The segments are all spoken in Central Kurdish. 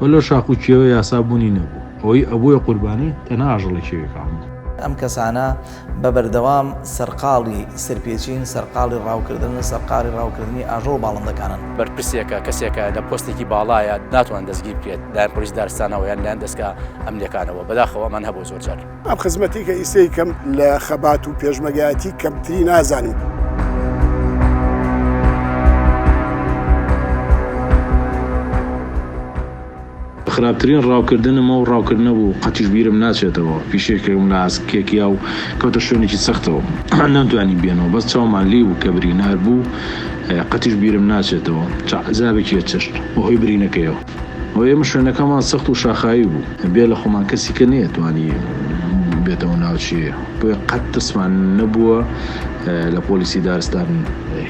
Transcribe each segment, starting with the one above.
وە لەو شاخ و کێوە یاسا بوونی نەبوو، ئەوەی ئەبوویە قوربانی تەنها ئاژەڵە کێویەکان بوون. ئەم کەسانە بە بەردەوام سەرقاڵی سەرپێچین، سەرقاڵی ڕاوکردنن، سەرقاڵی ڕاوکردنی ئاژەڵ و باڵندەکانن. بەرپرسێکە، کەسێکە لە پۆستێکی باڵایە ناتوانن دەستگیر بکرێت لایەن پۆلیسی دارستانەوە یان لایەن دەزگا ئەمنیەکانەوە، بەداخەوە ئەمان هەبووە زۆر جار. ئەم خزمەتەی کە ئیسەی کەم لە خەبات و پێشمەگایەتی کەمتری نازانم. خراپترین ڕاوکردنم ئەو ڕاوکردنە بوو قەتیش بیرم ناچێتەوە فیشەکێکم لە ئاسکێک یا و کەوتە شوێنێکی سەختەوە نەمتوانی بێنەوە بەس چاومان لێی بوو کە برینار بوو قەتیش بیرم ناچێتەوە چ عەزابێکی ئەچەشت بەهۆی برینەکەیەوە. وە ئێمە شوێنەکەمان سەخت و شاخاوی بوو بێ لە خۆمان کەسی کە نەیەتوانی بێتەوە ناوچەیە بۆیە قەت ترسمان نەبووە لە پۆلیسی دارستان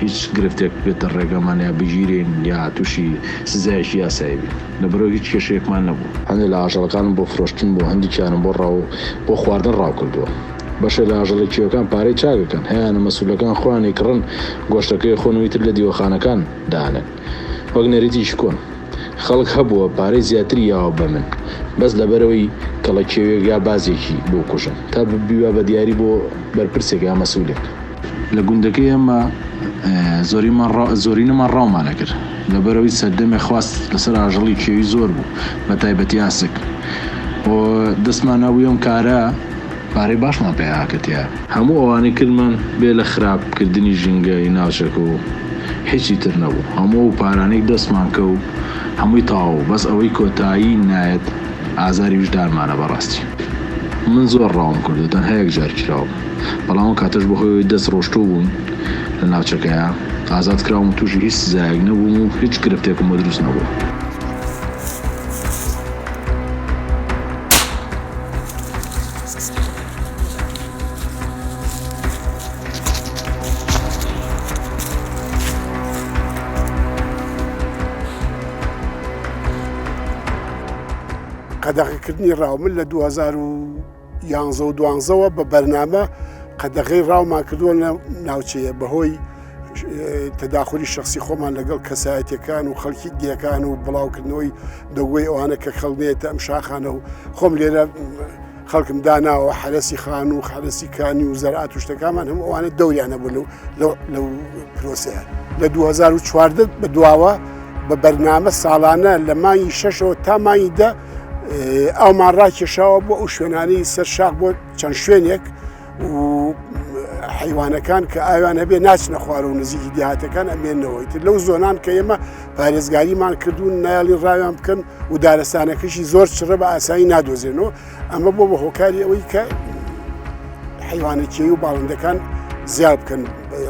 هیچ گرفتێک بێتە ڕێگەمان یا بگیرێین یا تووشی سزایەکی یاسایی بین لەبەرئەوەی هیچ کێشەیەکمان نەبوو. هەندێک لە ئاژەڵەکانم بۆ فرۆشتن بوو هەندێکیانم بۆ ڕاو بۆ خواردن ڕاو کردووە بەشێ لە ئاژەڵە کێوەکان پارەی چاک ئەکەن هەیانە مەسولەکان خۆیان ئەیکڕن گۆشتەکەی خۆن و ئیتر لە دیوەخانەکان دانێن وەک نەریتێکی کۆن. خەڵک هەبووە پارەی زیاتری یاوە بە من بەس لەبەرئەوەی کەڵە کێوێک یا بازێکی بۆ کوژم تا بیبا بە دیاری بۆ بەرپرسێک یا مەسولێک. لە گوندەکەی ئێمە زۆریمان زۆرینەمان ڕاومان ئەکرد لەبەرئەوەی سەردەمێ خواست لەسەر ئاژەڵی کێوی زۆر بوو بە تایبەتی ئاسک و دەستمان نابوو ئەم کارە پارەی باشمان پەیا ئەکرد تیایا. هەموو ئەوانەی کردمان بێ لە خراپ کردنی ژینگە ی ناوچەکە و هیچی تر نەبوو هەموو ئەو پارانەی دەستمان کەوت هەمووی تەواو بوو بەس ئەوەی کۆتایی نایەت ئازاری ویژدانمانە بەڕاستی من زۆر ڕاوم کردوە تەنها یەک جار کراوم بەڵام ئەو کاتەش بەهۆی ئەوەی دەست ڕۆشتوو بووم لە ناوچەکەیا ئازاد کراوم و توشی هیچ سزایەک نەبووم و هیچ گرفتێکم بۆ دروست نەبووە. قەدەغەکردنی ڕاو من لە 2011 و دوانزەوە بە بەرنامە قەدەغەی ڕاومان کردووە لە ناوچەیە بەهۆی تەداخلی شخصی خۆمان لەگەڵ کەسایەتەکان و خەڵکی دێکان و بڵاوکردنەوەی دەگوی ئەوانە کە خەڵنێتە ئەم شاخانە و خۆم لێرە خەڵکم داناوە حەرەسی خان و حەرەسی کانی و زەرعات و شتەکانمان هەموو ئەوانە دەوریان هەبوو لەو لەو لەو پرۆسەیە لە 2014 بە دواوە بە بەرنامە ساڵانە لە مانگی شەشەوە تا مانگی دە ئاومان ڕاکێشاوە بۆ ئەو شوێنانەی سەر شاخ بۆ چەند شوێنێک و حیوانەکان کە ئاویان هەبێ ناچنە خوار و نزیکی دیهاتەکان ئەمێنەوەی تر لەو زۆنان کە ئێمە پارێزگاریمان کردوون نایڵین ڕاویان بکەن و دارستانەکەشی زۆر چڕە بە ئاسایی نادۆزێنەوە ئەمە بۆ بە هۆکاری ئەوەی کە حیوانە کێوی و باڵندەکان زیاد بکەن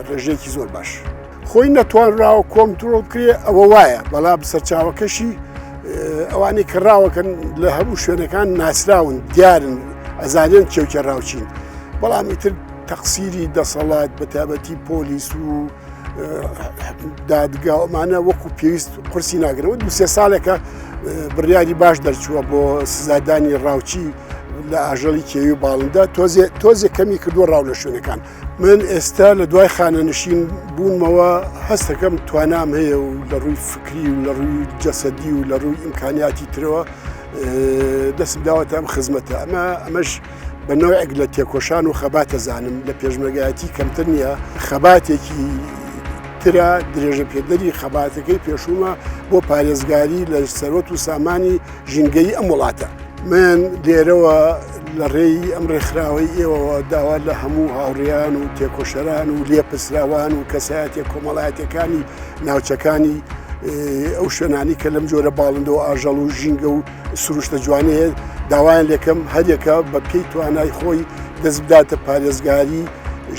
ڕێژەیەکی زۆر باش. خۆی نەتوانراوە کۆنترۆڵ بکرێ ئەوە وایە بەڵام سەرچاوەکەشی ئەوانەی کە ڕاوەکەن لە هەموو شوێنەکان ناسراون دیارن ئەزانێن کێوکێ ڕاوچین بەڵام ئیتر تەقسیری دەسەڵات بە تابەتی پۆلیس و دادگا ئەمانە وەکو پێویست قورسی ناگرەوە دوسێ ساڵێکە بڕیاری باش دەرچووە بۆ سزادانی ڕاوچی لە ئاژەڵی کێوی و باڵندە تۆزێ تۆزێ کەمی کردووە ڕاو لە شوێنەکان من ئێستا لە دوای خانەنشین بوونمەوە هەستەکەم توانام هەیە و لە ڕووی فکری و لە ڕووی جەسەدی و لە ڕووی ئیمکانیاتی ترەوە دەستم داوەتە ئەم خزمەتە ئەمە ئەمەش بە نەوعێک لە تێکۆشان و خەباتە زانم لە پێشمەرگایەتی کەمتر نییە خەباتێکی ترە درێژە پێدەری خەباتەکەی پێشوومە بۆ پارێزگاری لە سەرۆت و سامانی ژینگەی ئەم وڵاتە. من لێرەوە لە ڕێی ئەم ڕێکخراوەی ئێوەوە داوا لە هەموو هاوڕێیان و تێکۆشەران و لێپرسراوان و کەسایەتیە کۆمەڵایەتیەکانی ناوچەکانی ئەو شوێنانی کە لەم جۆرە باڵندە و ئاژەڵ و ژینگە و سروشتە جوانەیە داوایان لێکەم هەریەکە بە پێی توانای خۆی دەست بداتە پارێزگاری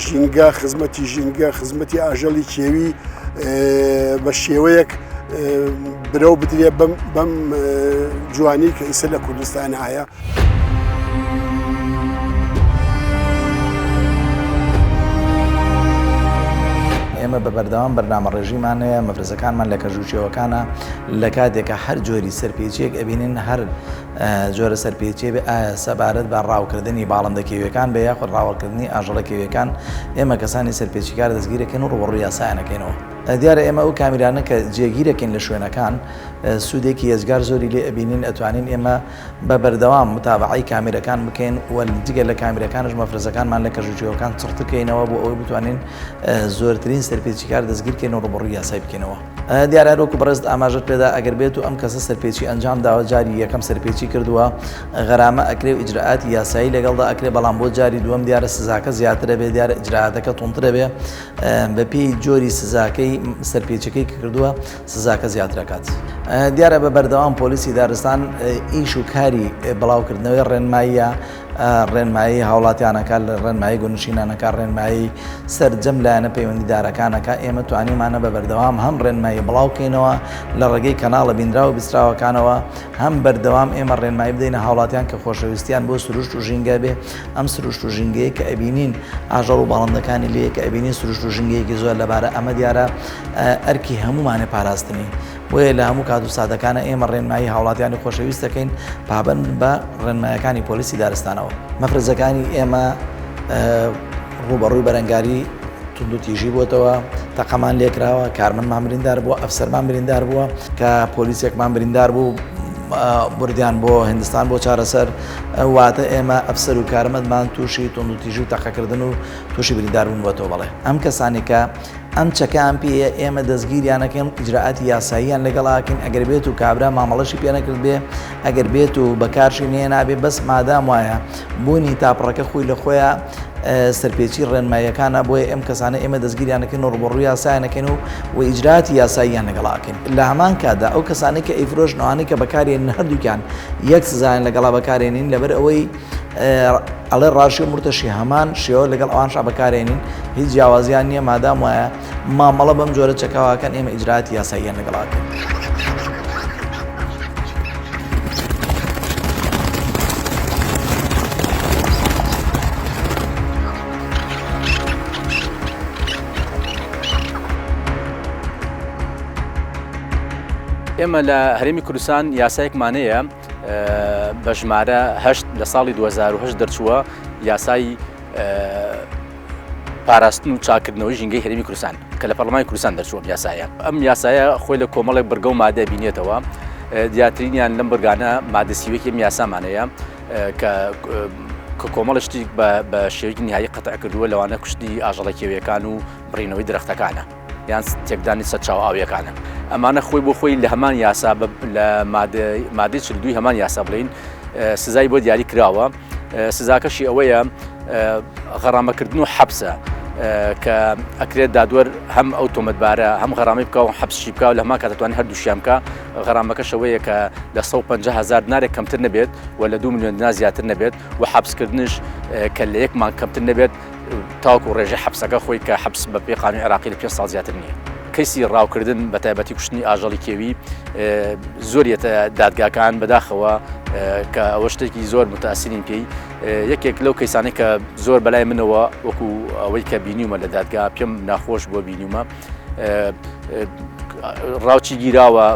ژینگە خزمەتی ژینگە خزمەتی ئاژەڵی کێوی بە شێوەیەک برەو بدرێ بەم جوانی کە ئیسە لە کوردستان هەیە. ئێمە بە بەردەوام بەرنامە ڕێژیمان هەیە مەفرەزەکانمان لە کەژ و کێوەکانە لە کاتێکە هەر جۆری سەرپێچیەک ئەبینین هەر جۆرە سەرپێچیە بێ ئایا سەبارەت بە ڕاوکردنی باڵندە کێویەکان بێ یاخود ڕاوەکردنی ئاژەڵە کێویەکان ئێمە کەسانی سەرپێچیکار دەستگیرەکەن و ڕووبەڕووی یاسایان ئەکەینەوە. دیارە ئێمە ئەو کامیرانە کە جێگیرەکەین لە شوێنەکان سوودێکی یەجگار زۆری لێ ئەبینین ئەتوانین ئێمە بە بەردەوام متابعەی کامیرەکان بکەین و جگە لە کامیرەکانش مەفرەزەکانمان لە کەژ و کێوەکان چڕتر کەینەوە بۆ ئەوەی بتوانین زۆرترین سەرپێچیکار دەستگیر کەین و ڕووبەڕووی یاسای بکەینەوە. دیارە هەروەکو بەڕێزت ئاماژەت پێدا ئەگەر بێت و ئەم کەسە سەرپێچی ئەنجام داوە جاری یەکەم سەرپێچی کردووە غەرامە ئەکرێ و ئیجرائاتی یاسایی لەگەڵدا ئەکرێ بەڵام بۆ جاری دووەم دیارە سزاکە زیاترە بێ دیارە ئیجرائاتەکە توندترە بێ بەپێی جۆری سزاکەی سەرپێچەکەی کە کردووە سزاکە زیاتر ئەکات. دیارە بە بەردەوام پۆلیسی دارستان ئیش و کاری بڵاوکردنەوەی ڕێنماییە، ڕێنمایی هاوڵاتیان ئەکات، ڕێنمایی گوندنشینان ئەکات، ڕێنمایی سەرجەم لایەنە پەیوەندیدارەکان ئەکات، ئێمە توانیومانە بە بەردەوام هەم ڕێنمایی بڵاو کەینەوە لە ڕێگەی کەناڵە بینراو و بیستراوەکانەوە، هەم بەردەوام ئێمە ڕێنمایی بدەینە هاوڵاتیان کە خۆشەویستیان بۆ سروشت و ژینگە بێ، ئەم سروشت و ژینگەیە کە ئەبینین ئاژەڵ و باڵندەکانی لێیە کە ئەبینین سروشت و ژینگەیەکی زۆر لەبارە ئەمە دیارە ئەرکی هەموومانە پاراستنی بۆیە لە هەموو کات و ساتەکانە ئێمە ڕێنمایی هاوڵاتیانی خۆشەویست دەکەین پابەند بن بە ڕێنمایەکانی پۆلیسی دارستانەوە. مەفرەزەکانی ئێمە ڕووبەڕووی بەرەنگاری توندوتیژی بووەتەوە، تەقەمان لێکراوە، کارمەندمان بریندار بووە، ئەفسەرمان بریندار بووە، کە پۆلیسێکمان بریندار بوو بردیان بۆ هندستان بۆ چارەسەر، واتە ئێمە ئەفسەر و کارمەندمان تووشی توندوتیژی و تەقەکردن و تووشی برینداربوون بووەتەوە. بەڵێ ئەم کەسانەی کە ئەم چەکەیان پێیە ئێمە دەستگیریان ئەکەین ئیجرائاتی یاساییان لەگەڵ ئەکەین ئەگەر بێت و کابرا مامەڵەشی پێ نەکرد بێ ئەگەر بێت و بەکارشی نێنابێ بەس مادام وایە بوونی تاپڕەکە خۆی لە خۆیان سەرپێچی ڕێنماییەکانە بۆیە ئەم کەسانە ئێمە دەستگیریان ئەکەین و ڕووبەڕووی یاسایان ئەکەین و و ئیجرائاتی یاساییان لەگەڵ ئەکەین لە هەمان کاتدا ئەو کەسانەی کە ئەیفرۆشن ئەوانەی کە بەکارێنن هەردووکیان یەک سزایان لەگەڵا بەکارێنین لەبەر ئەوەی ئەڵێ ڕاشی و مرتەشی هەمان شێوە لەگەڵ ئەوانشا بەکارێنین هیچ جیاوازیان نییە مادام وایە مامەڵە بەم جۆرە چەکەواکەن ئێمە ئیجرائاتی یاساییان لەگەڵاکەن. ئێمە لە هەرێمی کوردستان یاسایەکمان هەیە بە ژمارە هەشت لە ساڵی 2008 دەرچووە یاسای پاراستن و چاکردنەوەی ژینگەی هەرێمی کوردستان کە لە پەرلەمانی کوردستان دەرچووە ئەم یاسایە ئەم یاسایە خۆی لە کۆمەڵێک بڕگە و مادە بینێتەوە دیاترینیان لەم بڕگانە مادە سیوەکی ئەم یاسامانەیە کە کە کۆمەڵە شتێک بە شێوەیەکی نهایی قەتع کردووە لەوانە کوشتنی ئاژەڵە کێویەکان و بڕینەوەی درەختەکانە. یان تێکدانی سەرچاوە ئاوییەکانە. ئەمانە خۆی بۆ خۆی لە هەمان یاسا لە مادەی 42 هەمان یاسا بڵین سزای بۆ دیاری کراوە سزاکەشی ئەوەیە غەرامەکردن و حەبسە کە ئەکرێت دادوەر هەم ئەو تۆمەتبارە هەم غەرامەی بکە و حەبسشی بکە و لە هەمان کات دەتوانێت هەردووشیان بکە غەرامەکەش ئەوەیە کە لە 150 هزار دینارێک کەمتر نەبێت و لە 2 میلیۆن دینار زیاتر نەبێت و حەبسکردنش کە لە یەک مانگ کەمتر نەبێت تاوەکو ڕێژەی حەبسەکە خۆی کە حەبس بە پێی قانونی عێراقی لە پێنج ساڵ زیاتر نییە. کەیسی ڕاوکردن بە تایبەتی کوشتنی ئاژەڵی کێوی زۆر یەتە دادگاکان بەداخەوە کە ئەوە شتێکی زۆر متاسرین پێی یەکێک لەو کەیسانەی کە زۆر بەلای منەوە وەکو ئەوەی کە بینیومە لە دادگا پێم ناخۆش بووە بینیومە ڕاوچی گیراوە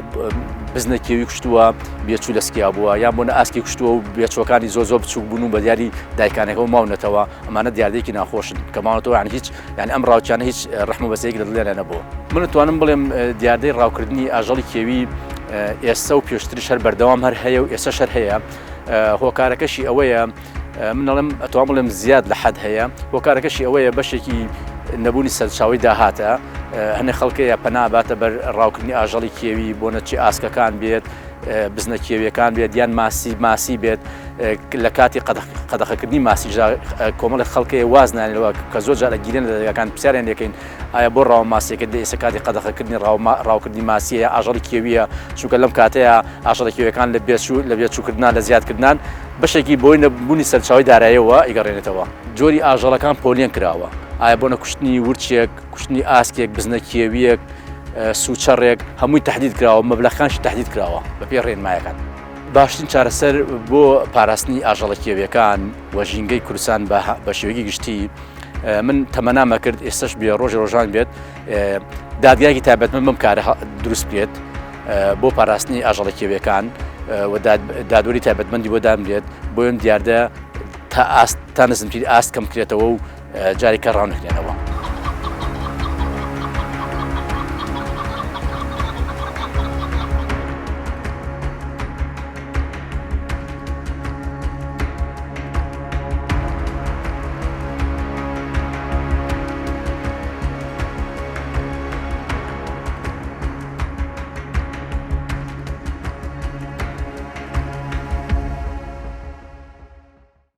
بزنە کێوی کوشتووە بێچوو لە سکیا بووە یان بۆنە ئاسکی کوشتووە و بێچوەکانی زۆر زۆر بچوک بوون و بە دیاری دایکانەکەەوە ماونەتەوە ئەمانە دیاردەیەکی ناخۆشن کە ماونەتەوە یان هیچ یان ئەم ڕاوچیانە هیچ ڕەحم و بەزەیەک لە دڵیانە نەبووە من توانم بڵێم دیاردەی ڕاوکردنی ئاژەڵی کێوی ئێستا و پێشتریش هەر بەردەوام هەر هەیە و ئێستا شەر هەیە هۆکارەکەشی ئەوەیە من ئەڵێم ئەتوان بڵێم زیاد لە حەد هەیە هۆکارەکەشی ئەوەیە بەشێکی نەبوونی سەرچاوی داهاتە هەنێ خەڵکەیە پەنا باتە بەر ڕاوکردنی ئاژەڵی کێوی بۆ نەچی ئاسکەکان بێت بزنە کێویەکان بێت یان ماسی ماسی بێت لە کاتی قەدەخەکردنی ماسیشدا کۆمەڵی خەڵکەیە واز نانەوە کە زۆر جار ئەگیرێن لە دەرگاکان پرسیاریان لێکەین ئایا بۆ ڕاوە ماسیەکە دە ئێستا کاتی قەدەخەکردنی ڕاوکردنی ماسیە ئاژەڵی کێویە چونکە لەم کاتەیە ئاژەڵە کێویەکان لە بێچوو لە بێچووکردنا لە زیادکردنان بەشێکی بۆی نەبوونی سەرچاوەی دارایەوە ئەیگەڕێنێتەوە. جۆری ئاژەڵەکان پۆلێن کراوە، ئایا بۆنە کوشتنی ورچێک، کوشتنی ئاسکێک، بزنە کێوییەک، سوچەڕێک، هەمووی تەحدید کراوە، مەبلەغەکانیشی تەحدید کراوە بەپێی ڕێنمایەکان. باشترین چارەسەر بۆ پاراستنی ئاژەڵە کێوییەکان و ژینگەی کوردستان بە شێوەیەکی گشتی من تەمەنام ئەکرد ئێستەش بێ ڕۆژی ڕۆژان بێت دادگایەکی تایبەتمەند بەم کارە دروست بکرێت بۆ پاراستنی ئاژەڵە کێویەکان و دادوەری تایبەتمەندی بۆ دابنرێت بۆ ئەم دیاردە تا ئاست تا نزمترین ئاست کەم بکرێتەوە و جارێکە ڕاونەکرێنەوە.